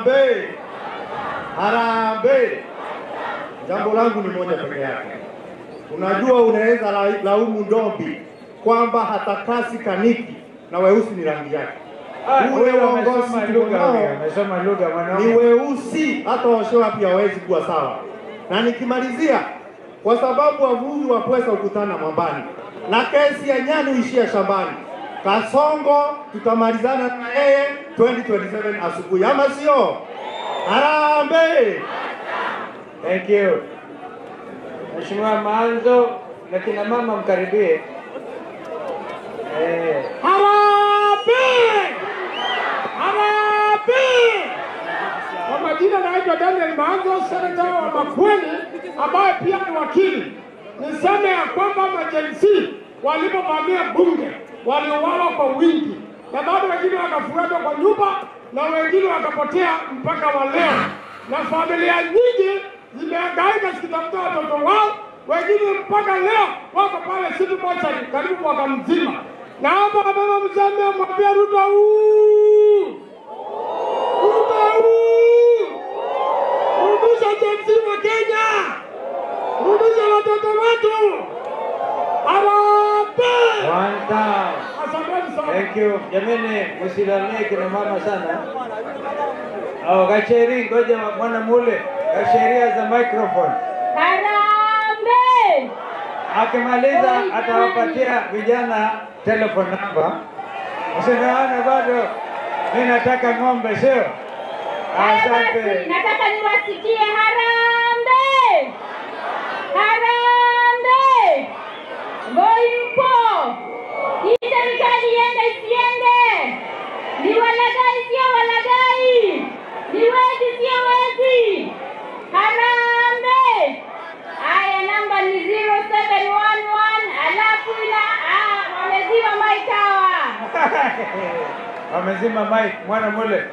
Harambee! Harambee! Jambo langu ni moja peke yake. Unajua unaweza laumu Ndombi kwamba hatakasi kaniki na weusi ni rangi yake. Ule uongozi amesoma lugha mwanaume. Ni weusi, hata washoa pia hawezi kuwa sawa. Na nikimalizia, kwa sababu wavuvi wa pwesa ukutana mwambani na kesi ya nyani huishia shambani. Kasongo tutamalizana na yeye 2027 asubuhi, ama sio? Harambee! Thank you. Mheshimiwa Maanzo na kina mama mkaribie. Harambee! Harambee! Kwa majina naitwa Daniel Maanzo, seneta wa Makueni ambaye pia ni wakili. Niseme ya kwamba ma-Gen Z walipovamia bunge waliuawa kwa wingi, na bado wengine wakafuatwa kwa nyumba na wengine wakapotea mpaka wa leo, na familia nyingi zimehangaika zikitafuta watoto wao, wengine mpaka leo wako pale City Mortuary karibu mwaka mzima. Naomba mama mseme amwambie Ruto huu, Ruto huu, rudisha Gen Z wa Kenya, rudisha watoto wetu. Harambee! One time. Asanteni sana. Thank you. Jamani, msilalie kina mama sana. Oh, Gacheri, ngoja mwana mule. Gacheri has a microphone. Harambee! Akimaliza atawapatia vijana telephone number. Msinaona bado mimi nataka ng'ombe, sio? Asante. Nataka niwasikie harambee! Harambee! Ngoi mpo! Hii serikali iende isiende? Ni walaghai sio walaghai? Ni wezi sio wezi? Harambee! Aya, namba ni 0711 alafu ina wamezima mic hawa. Wamezima mic, mwana mule.